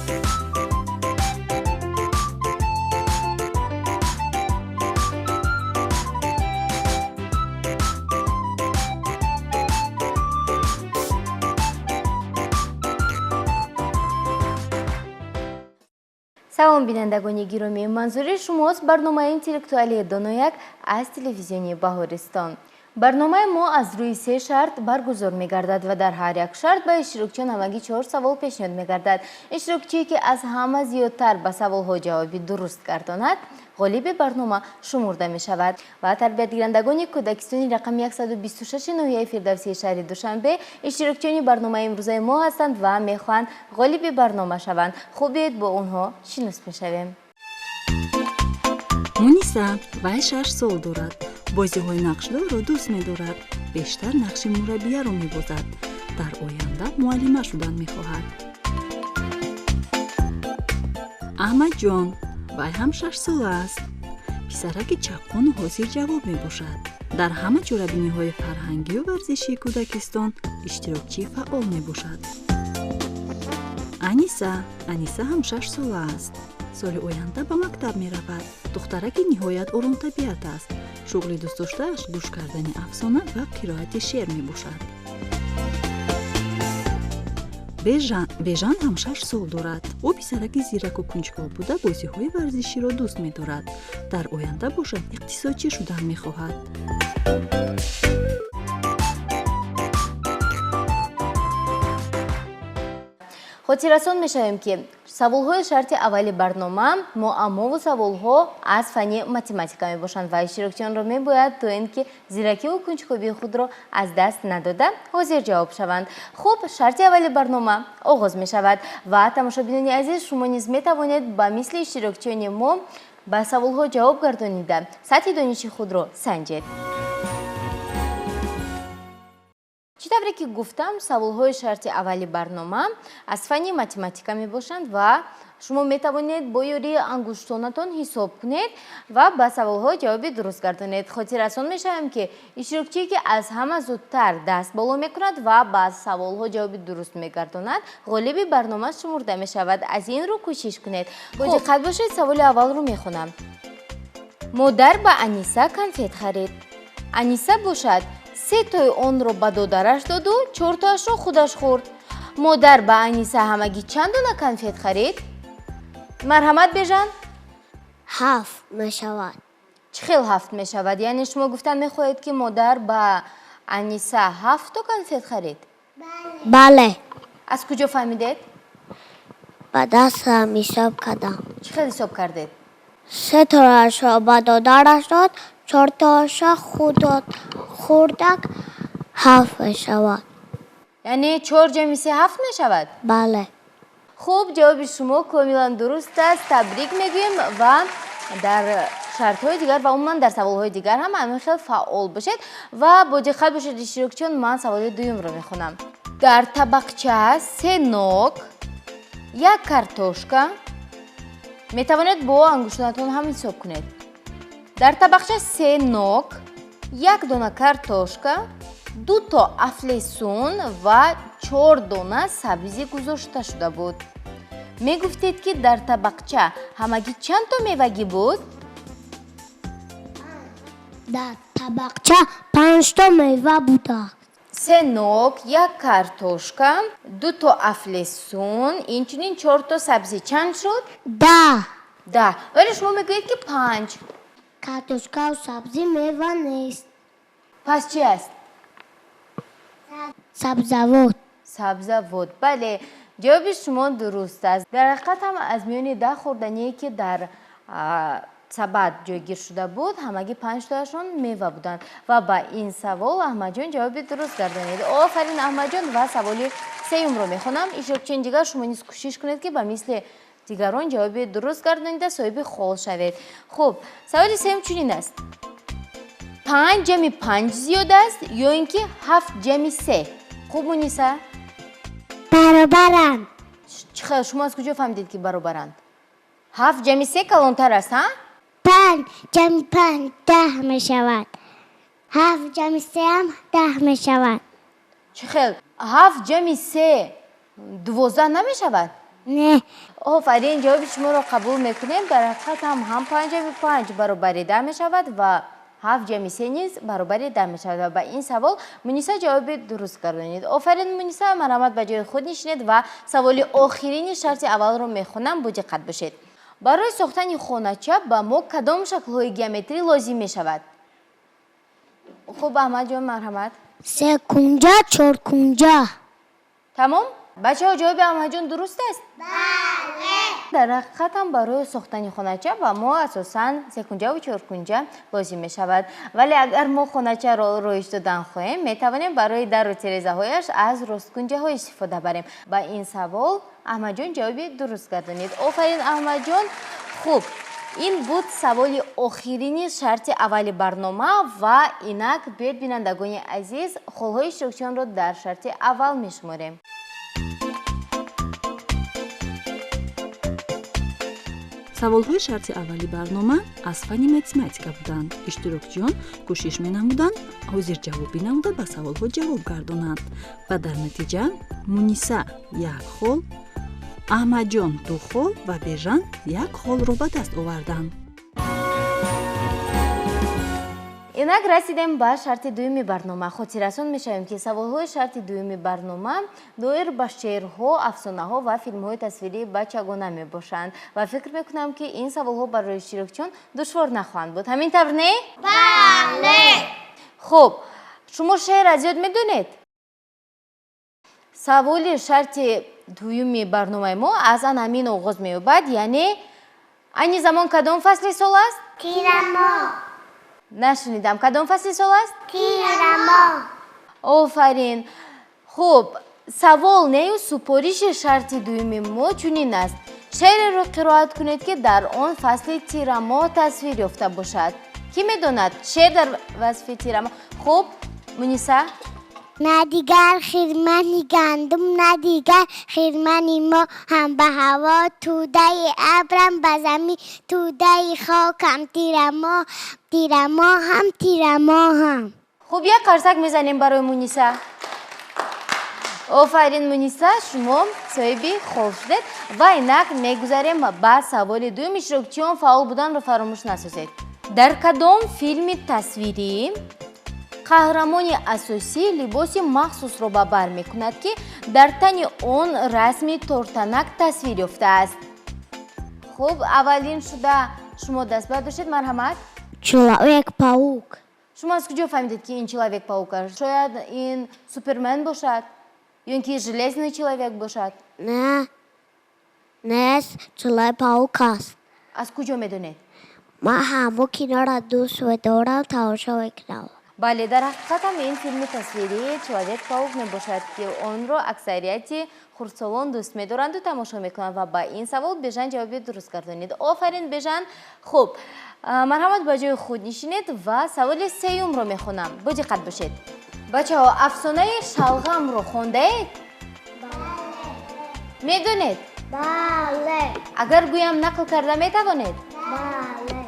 Салом, бинандагони гиромӣ! Манзури шумост барномаи интеллектуалии «Донояк» аз телевизиони Баҳористон. Барномаи мо аз рӯи се шарт баргузор мегардад ва дар ҳар як шарт ба иштирокчиён ҳамагӣ чор савол пешниҳод мегардад. Иштирокчие, ки аз ҳама зиёдтар ба саволҳо ҷавоби дуруст гардонад, ғолиби барнома шумурда мешавад. Ва тарбиятгирандагони кӯдакистони рақами 126 ноҳияи Фирдавсии шаҳри Душанбе иштирокчиёни барномаи имрӯзаи мо ҳастанд ва мехоҳанд ғолиби барнома шаванд. Хуб, биёед, бо онҳо шинос мешавем. Муниса. Вай 6 сол дорад. Бозиҳои нақшдорро дӯст медорад. Бештар нақши мураббияро мебозад. Дар оянда муаллима шудан мехоҳад. Аҳмадҷон. Вай ҳам 6сола аст. Писараки чаққону ҳозирҷавоб мебошад. Дар ҳама чорабиниҳои фарҳангию варзишии кӯдакистон иштирокчии фаъол мебошад. Аниса. Аниса ҳам 6сола аст. Соли оянда ба мактаб меравад. Духтараки ниҳоят оромтабиат аст. Шуғли дӯстдоштааш гӯш кардани афсона ва қироати шеър мебошад. Бежан. Бежан ҳам 6 сол дорад. Ӯ писараки зираку кунҷков буда, бозиҳои варзиширо дӯст медорад. Дар оянда бошад, иқтисодчӣ шудан мехоҳад. Хотиррасон мешавем, ки саволҳои шарти аввали барнома муаммову саволҳо аз фанни математика мебошанд ва иштирокчиёнро мебояд то ин ки зиракиву кунҷковии худро аз даст надода, ҳозир ҷавоб шаванд. Хуб, шарти аввали барнома оғоз мешавад ва, тамошобинони азиз, шумо низ метавонед ба мисли иштирокчиёни мо ба саволҳо ҷавоб гардонида, сатҳи дониши худро санҷед. Чӣ тавре ки гуфтам, саволҳои шарти аввали барнома аз фанни математика мебошанд ва шумо метавонед бо ёрии ангуштонатон ҳисоб кунед ва ба саволҳо ҷавоби дуруст гардонед. Хотиррасон мешавем, ки иштирокчие, ки аз ҳама зудтар даст боло мекунад ва ба саволҳо ҷавоби дуруст мегардонад, ғолиби барнома шумурда мешавад. Аз ин рӯ кӯшиш кунед, бо диққат бошед. Саволи аввалро мехонам. Модар ба Аниса конфет харид. Аниса бошад, се тои онро ба додараш доду чортоашро худаш хӯрд. Модар ба Аниса ҳамагӣ чанд дона конфет харид? Марҳамат, Бежан. Ҳафт мешавад. Чӣ хел ҳафт мешавад? Яъне шумо гуфтан мехоҳед, ки модар ба Аниса ҳафто конфет харид? Бале. Аз куҷо фаҳмидед? Ба дастам ҳисоб кардам. Чӣ хел ҳисоб кардед? Се тоашро ба додараш дод, чортоаша худот хӯрдак, ҳафт мешавад. Яъне чор ҷамъи се ҳафт мешавад? Бале. Хуб, ҷавоби шумо комилан дуруст аст, табрик мегӯем ва дар шартҳои дигар ва умуман дар саволҳои дигар ҳам ҳамин хел фаъол бошед ва бо диққат бошед, иштирокчиён. Ман саволи дуюмро мехонам. Дар табақча се нок, як картошка. Метавонед бо ангуштонатон ҳам ҳисоб кунед. Дар табақча се нок, як дона картошка, ду то афлесун ва чор дона сабзӣ гузошта шуда буд. Мегуфтед, ки дар табақча ҳамагӣ чанд то мевагӣ буд? Дар табақча панҷто мева будааст. Се нок, як картошка, ду то афлесун, инчунин чор то сабзӣ. Чанд шуд? 10. 10. Вале шумо мегӯед, ки панҷ. Картошкаву сабзӣ мева нест. Пас чӣ аст? Сабзавот. Сабзавот, бале, ҷавоби шумо дуруст аст. Дар ҳақиқат ҳам, аз миёни 10 хӯрдание, ки дар сабад ҷойгир шуда буд, ҳамагӣ панҷтоашон мева буданд. Ва ба ин савол Аҳмадҷон ҷавоби дуруст гардонид. Офарин, Аҳмадҷон! Ва саволи сеюмро мехонам. Иштирокчиёни дигар, шумо низ кӯшиш кунед, ки ба мисли дигарон ҷавоби дуруст гардонида, соҳиби хол шавед. Хуб, саволи сеюм чунин аст: панҷ ҷамъи панҷ зиёд аст ё ин ки ҳафт ҷамъи се? Хуб, Муниса? Баробаранд. Чӣ хел? Шумо аз куҷо фаҳмидед, ки баробаранд? Ҳафт ҷамъи се калонтар аст, ҳа? Панҷ ҷамъи панҷ 10 мешавад, ҳафт ҷамъи сеам 10 мешавад. Чӣ хел? Ҳафт ҷамъи се 12 намешавад? Не. Офарин, ҷавоби шуморо қабул мекунем. Дар ҳақиқат ҳам 5 ҷамъи 5 баробари 10 мешавад ва 7 ҷамъи 3 низ баробари 10 мешавад. Ва ба ин савол Муниса ҷавоби дуруст гардонид. Офарин, Муниса, марҳамат ба ҷои худ нишинед ва саволи охирини шарти аввалро мехонам, бо диққат бошед. Барои сохтани хонача ба мо кадом шаклҳои геометрӣ лозим мешавад? Хуб, Аҳмадҷон, марҳамат. Се кунҷа, чор кунҷа. Тамом? Бачаҳо, ҷавоби Аҳмадҷон дуруст аст? Бале. Дар ҳақиқат ҳам барои сохтани хонача ба мо асосан секунҷаву чоркунҷа лозим мешавад. Вале агар мо хоначаро роиш додан хоҳем, метавонем барои дару тирезаҳояш аз росткунҷаҳо истифода барем. Ба ин савол Аҳмадҷон ҷавоби дуруст гардонид. Офарин, Аҳмадҷон. Хуб, ин буд саволи охирини шарти аввали барнома ва инак биёед, бинандагони азиз, холҳои иштирокчиёнро дар шарти аввал мешуморем. Саволҳои шарти аввали барнома аз фанни математика буданд. Иштирокчиён кӯшиш менамуданд ҳозирҷавобӣ намуда ба саволҳо ҷавоб гардонанд ва дар натиҷа Муниса 1 хол, Аҳмадҷон 2 хол ва Бежан 1 холро ба даст оварданд. Инак расидем ба шарти дуюми барнома. Хотиррасон мешавем, ки саволҳои шарти дуюми барнома доир ба шеърҳо, афсонаҳо ва филмҳои тасвирии бачагона мебошанд ва фикр мекунам, ки ин саволҳо барои иштирокчиён душвор нахоҳанд буд. Ҳамин тавр, не? Бале. Хуб, шумо шеър аз ёд медонед? Саволи шарти дуюми барномаи мо аз ан ҳамин оғоз меёбад, яъне айни замон кадом фасли сол аст? Тирамоҳ. Нашунидам, кадом фасли сол аст? Тирамоҳ. Офарин. Хуб, савол нею супориши шарти дуюми мо чунин аст. Шеъреро қироат кунед, ки дар он фасли тирамоҳ тасвир ёфта бошад. Кӣ медонад шеър дар васфи тирамоҳ? Хуб, Муниса? На дигар хирмани гандум, на дигар хирмани мо, ҳам ба ҳаво тӯдаи абрам, ба замин тӯдаи хокам. Тирамоҳ, тирамоҳам, тирамоҳам. Хуб, як қарсак мезанем барои Муниса. Офарин, Муниса, шумо соҳиби хол шудед ва инак мегузарем ба саволи дуюм. Иштирокчиён фаъол буданро фаромӯш насозед. Дар кадом филми тасвирӣ қаҳрамони асосӣ либоси махсусро ба бар мекунад, ки дар тани он расми тортанак тасвир ёфтааст? Хуб, аввалин шуда шумо даст бардоштед, марҳамат. Человек-паук. Шумо аз куҷо фаҳмидед, ки ин Человек-паук аст? Шояд ин Супермен бошад ё ин ки Железный человек бошад? Не, не, Человек-паук аст. Аз куҷо медонед? Ман ҳамон киноро дӯст медорам, тамошо мекунам. Бале, дар ҳақиқат ҳам ин филми тасвирии Человек-паук мебошад, ки онро аксарияти хурдсолон дӯст медоранду тамошо мекунанд ва ба ин савол Бежан ҷавоби дуруст гардонид. Офарин, Бежан. Хуб, марҳамат ба ҷои худ нишинед ва саволи сеюмро мехонам. Бо диққат бошед. Бачаҳо, афсонаи шалғамро хондаед? Бале. Медонед? Бале. Агар гӯям, нақл карда метавонед? Бале.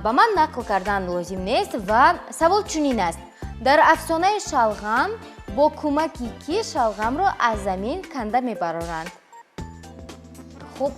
Ба ман нақл кардан лозим нест ва савол чунин аст. Дар афсонаи шалғам бо кӯмаки кӣ шалғамро аз замин канда мебароранд? Хуб,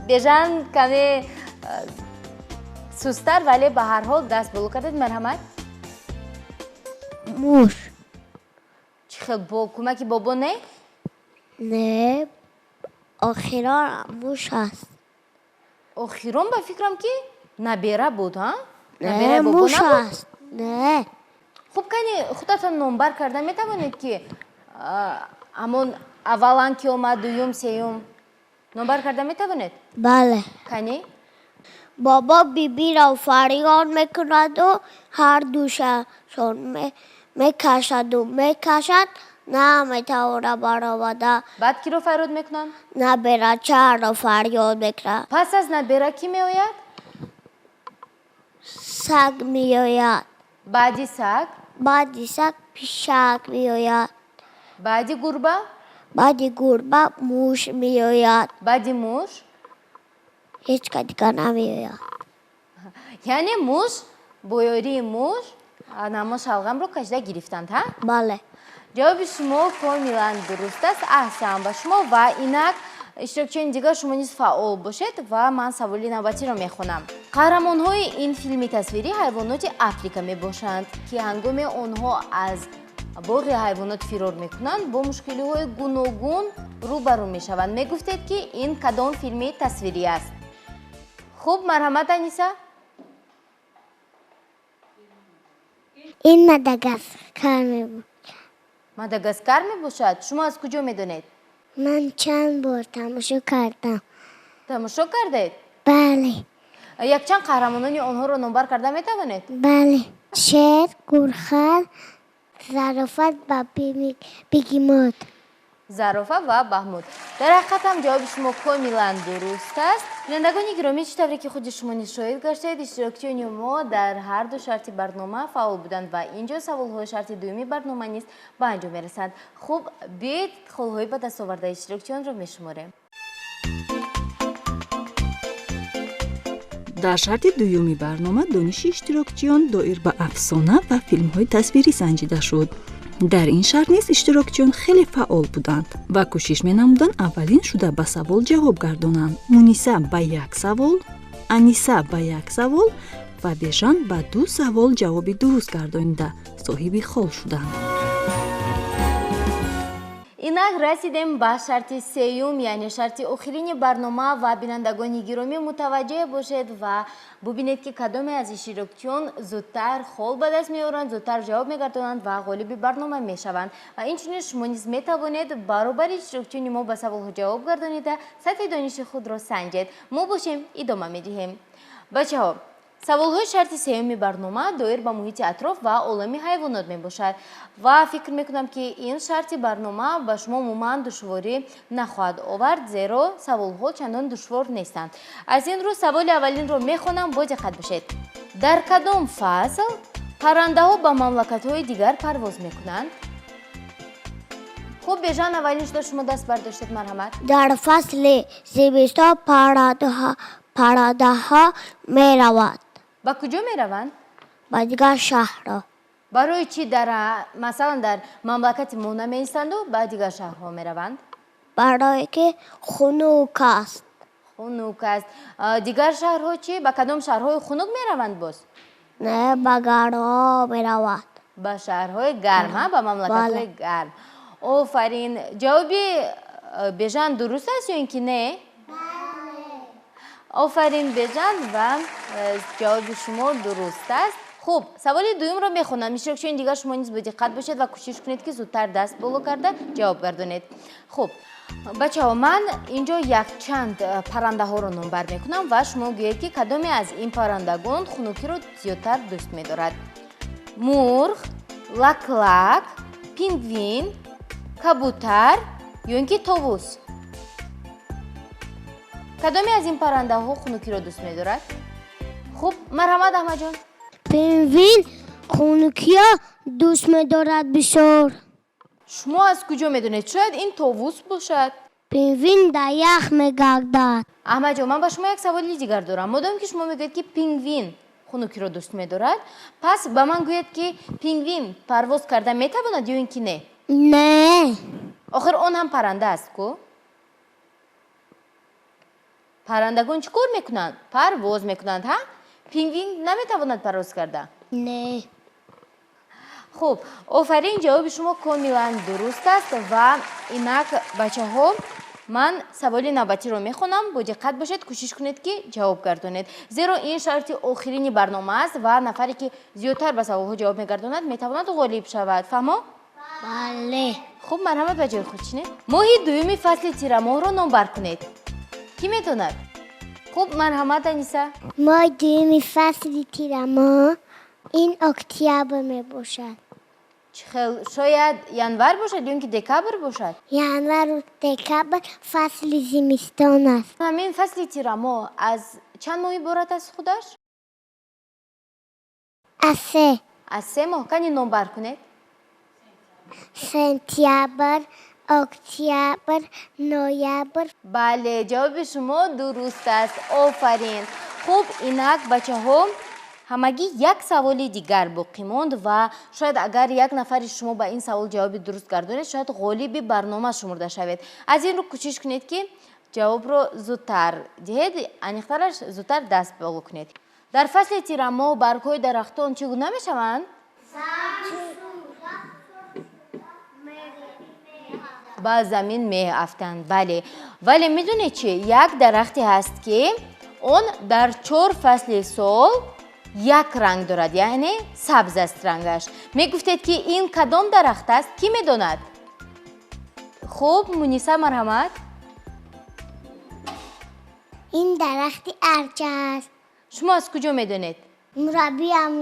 Бежан каме сусттар, вале ба ҳар ҳол даст боло кардед, марҳамат. Муш. Чӣ хел, бо кӯмаки бобо, не? Не, охирон муш аст. Охирон ба фикрам, ки набера буд, ҳа? Не, Набераи бобо муш набуд? аст. Не. Хуб, кани худатон номбар карда метавонед, ки ҳамон аввалан ки омад, дуюм, сеюм, номбар карда метавонед? Бале. Кани? Бобо бибиро фарёд мекунаду ҳар душашон мекашаду мекашад, наметавонад баромада. Баъд киро фарёд мекунанд? Наберачаро фарёд мекунад. Пас аз набера кӣ меояд? Саг меояд. Баъди саг? Баъди саг пишак меояд. Баъди гурба? Баъди гурба муш меояд. Баъди муш? Ҳеҷ ка дигар намеояд. Яъне муш, бо ёрии муш намо шалғамро кашида гирифтанд, ҳа? Бале. Ҷавоби шумо комилан дуруст аст. Аҳсан ба шумо. Ва инак Иштирокчиёни дигар, шумо низ фаъол бошед ва ман саволи навбатиро мехонам. Қаҳрамонҳои ин филми тасвирӣ ҳайвоноти Африка мебошанд, ки ҳангоме онҳо аз боғи ҳайвонот фирор мекунанд, бо мушкилиҳои гуногун рӯбарӯ мешаванд. Мегуфтед, ки ин кадом филми тасвирӣ аст? Хуб, марҳамат, Аниса. Ин Мадагаскар мебошад. Мадагаскар мебошад? Шумо аз куҷо медонед? Ман чанд бор тамошо кардам. Тамошо кардед? Бале. Якчанд қаҳрамонони онҳоро номбар карда метавонед? Бале. Шер, гурхар, зарофа ва бегемот. Зарофа ва Баҳмуд. Дар ҳақиқат ҳам ҷавоби шумо комилан дуруст аст. Бинандагони гиромӣ, чӣ тавре ки худи шумо низ шоҳид гаштед, иштирокчиёни мо дар ҳар ду шарти барнома фаъол буданд ва инҷо саволҳои шарти дуюми барнома низ ба анҷом мерасанд. Хуб, биёед, холҳои ба даст овардаи иштирокчиёнро мешуморем. Дар шарти дуюми барнома дониши иштирокчиён доир ба афсона ва филмҳои тасвирӣ санҷида шуд. Дар ин шарт низ иштирокчиён хеле фаъол буданд ва кӯшиш менамуданд аввалин шуда ба савол ҷавоб гардонанд. Муниса ба як савол, Аниса ба як савол ва Бежан ба ду савол ҷавоби дуруст гардонида соҳиби хол шуданд. Инак расидем ба шарти сеюм, яъне шарти охирини барнома ва бинандагони гиромӣ, мутаваҷҷеҳ бошед ва бубинед, ки кадоме аз иштирокчиён зудтар хол ба даст меоранд, зудтар ҷавоб мегардонанд ва ғолиби барнома мешаванд. Ва инчунин шумо низ метавонед баробари иштирокчиёни мо ба саволҳо ҷавоб гардонида сатҳи дониши худро санҷед. Мо бошем, идома медиҳем. Бачаҳо, саволҳои шарти сеюми барнома доир ба муҳити атроф ва олами ҳайвонот мебошад ва фикр мекунам, ки ин шарти барнома ба шумо умуман душворӣ нахоҳад овард, зеро саволҳо чандон душвор нестанд. Аз ин рӯ саволи аввалинро мехонам, бо диққат бошед. Дар кадом фасл паррандаҳо ба мамлакатҳои дигар парвоз мекунанд? Хуб, Бежан, аввалин шуда шумо даст бардоштед, марҳамат. Дар фасли зимистон паррандаҳо мераванд. Ба куҷо мераванд? Ба дигар шаҳрҳо. Барои чӣ дар, масалан, дар мамлакати мо намеистанду ба дигар шаҳрҳо мераванд? Барое ки хунук аст. Хунук аст. Дигар шаҳрҳо чӣ? Ба кадом шаҳрҳои хунук мераванд боз? Не, ба гармҳо мераванд. Ба шаҳрҳои гарм, ба мамлакатҳои гарм. Офарин. Ҷавоби Бежан дуруст аст ё ин ки не? Офарин, Бежан, ва ҷавоби шумо дуруст аст. Хуб, саволи дуюмро мехонам. Иштирокчиёни дигар, шумо низ бо диққат бошед ва кӯшиш кунед, ки зудтар даст боло карда ҷавоб гардонед. Хуб, бачаҳо, ман инҷо якчанд паррандаҳоро номбар мекунам ва шумо гӯед, ки кадоме аз ин паррандагон хунукиро зиёдтар дӯст медорад. Мурғ, лаклак, пингвин, кабутар ё ин ки товус? Кадоме аз ин паррандаҳо хунукиро дӯст медорад? Хуб, марҳамат, Аҳмадҷон. Пингвин хунукиро дӯст медорад бисёр. Шумо аз куҷо медонед? Шояд ин товус бошад. Пингвин дар ях мегардад. Аҳмадҷон, ман ба шумо як саволи дигар дорам. Модоме ки шумо мегӯед, ки пингвин хунукиро дӯст медорад, пас ба ман гӯед, ки пингвин парвоз карда метавонад ё ин ки не? Не. Охир он ҳам парранда аст ку. Паррандагон чӣ кор мекунанд? Парвоз мекунанд, ҳа? Пингвин наметавонад парвоз карда? Не. Хуб, офарин, ҷавоби шумо комилан дуруст аст. Ва инак, бачаҳо, ман саволи навбатиро мехонам, бо диққат бошед, кӯшиш кунед, ки ҷавоб гардонед, зеро ин шарти охирини барнома аст ва нафаре ки зиёдтар ба саволҳо ҷавоб мегардонад, метавонад ғолиб шавад. Фаҳмо? Бале. Хуб, марҳамат, ба ҷои худ шинед. Моҳи дуюми фасли тирамоҳро номбар кунед. Кӣ медонад? Хуб, марҳамат, Аниса. Моҳи дуюми фасли тирамоҳ ин октябр мебошад. Чӣ хел? Шояд январ бошад ё ин ки декабр бошад? Январу декабр фасли зимистон аст. Ҳамин фасли тирамоҳ аз чанд моҳ иборат аст худаш? Аз се. Аз се моҳ. Кани, номбар кунед. Сентябр, октябр, ноябр. Бале, ҷавоби шумо дуруст аст, офарин. Хуб, инак, бачаҳо, ҳамагӣ як саволи дигар боқӣ монд ва шояд агар як нафари шумо ба ин савол ҷавоби дуруст гардонед, шояд ғолиби барнома шумурда шавед. Аз ин рӯ кӯшиш кунед, ки Ҷавобро зудтар диҳед, аниқтараш зудтар даст боло кунед. Дар фасли тирамоҳ баргҳои дарахтон чӣ гуна мешаванд? Ба замин меафтанд. Бале, вале медонед чӣ? Як дарахте ҳаст, ки он дар чор фасли сол як ранг дорад, яъне сабз аст рангаш. Мегуфтед, ки ин кадом дарахт аст? Кӣ медонад? Хуб, Муниса, марҳамат. Ин дарахти арча аст. Шумо аз куҷо медонед? Мураббиам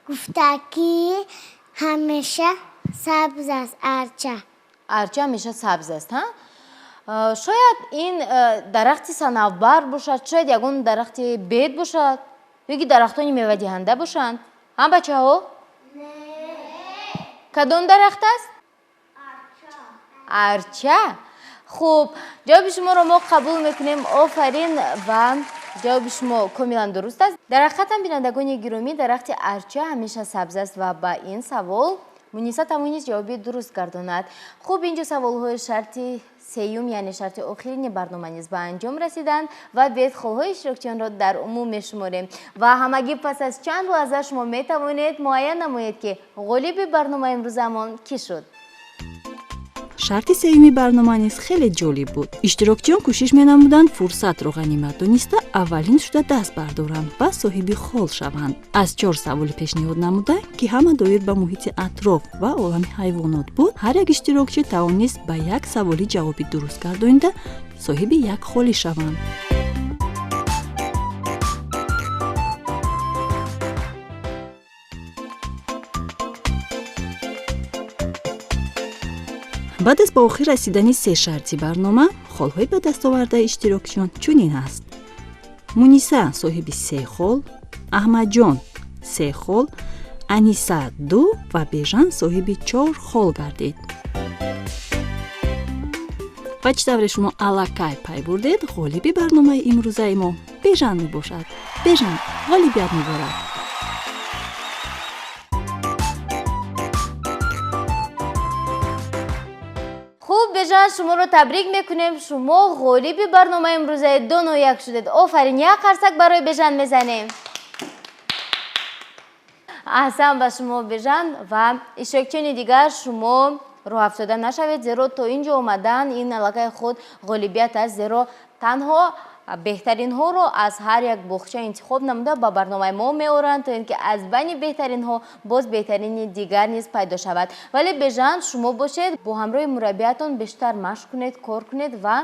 гуфта, ки ҳамеша сабз аст арча. Арча ҳамеша сабз аст, ҳа? Шояд ин дарахти санавбар бошад, шояд ягон дарахти бед бошад, ё ки дарахтони мевадиҳанда бошанд. Ҳа, бачаҳо? Кадом дарахт аст? Арча. Хуб, ҷавоби шуморо мо қабул мекунем. Офарин, ва ҷавоби шумо комилан дуруст аст. Дар ҳақиқатам, бинандагони гиромӣ, дарахти арча ҳамеша сабз аст ва ба ин савол Муниса тавонист ҷавоби дуруст гардонад. Хуб, инҷо саволҳои шарти сеюм, яъне шарти охирини барнома низ ба анҷом расиданд ва биёед холҳои иштирокчиёнро дар умум мешуморем. Ва ҳамагӣ пас аз чанд лаҳза шумо метавонед муайян намоед, ки ғолиби барномаи имрӯзамон кӣ шуд. Шарти сеюми барнома низ хеле ҷолиб буд. Иштирокчиён кӯшиш менамуданд фурсатро ғанимат дониста аввалин шуда даст бардоранд ва соҳиби хол шаванд. Аз чор саволи пешниҳод намуда, ки ҳама доир ба муҳити атроф ва олами ҳайвонот буд, ҳар як иштирокчӣ тавонист ба як саволи ҷавоби дуруст гардонида соҳиби як холӣ шаванд. Баъд аз ба охир расидани се шарти барнома, холҳои ба дастовардаи иштирокчиён чунин аст: Муниса соҳиби се хол, Аҳмадҷон се хол, Аниса ду ва Бежан соҳиби чор хол гардид. Ва чӣ тавре шумо аллакай пай бурдед, ғолиби барномаи имрӯзаи мо Бежан мебошад. Бежан, ғолибият муборак! Хуб, Бежан, шуморо табрик мекунем. Шумо ғолиби барномаи имрӯзаи Доно як шудед. Офарин, як қарсак барои Бежан мезанем. Аҳсан ба шумо, Бежан, ва иштирокчиёни дигар, шумо роҳафтода нашавед, зеро то ин ҷо омадан ин аллакай худ ғолибият аст, зеро танҳо беҳтаринҳоро аз ҳар як боғча интихоб намуда ба барномаи мо меоранд, то ин ки аз байни беҳтаринҳо боз беҳтарини дигар низ пайдо шавад. Вале Бежан, шумо бошед, бо ҳамроҳи мураббиятон бештар машқ кунед, кор кунед ва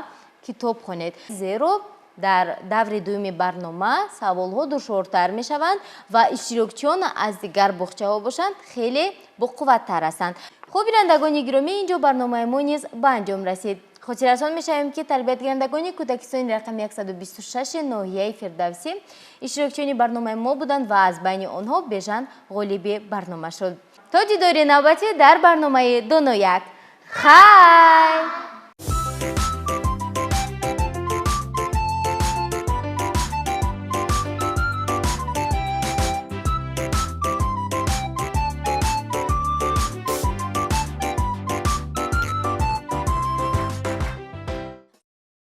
китоб хонед, зеро дар даври дуюми барнома саволҳо душвортар мешаванд ва иштирокчиён аз дигар боғчаҳо бошанд хеле боқувваттар ҳастанд. Хуб, бинандагони гиромӣ, инҷо барномаи мо низ ба анҷом расид. Хотиррасон мешавем, ки тарбиятгирандагони кӯдакистони рақами 126 ноҳияи Фирдавсӣ иштирокчиёни барномаи мо буданд ва аз байни онҳо Бежан ғолиби барнома шуд. То дидори навбатӣ дар барномаи Доно як. Хайр!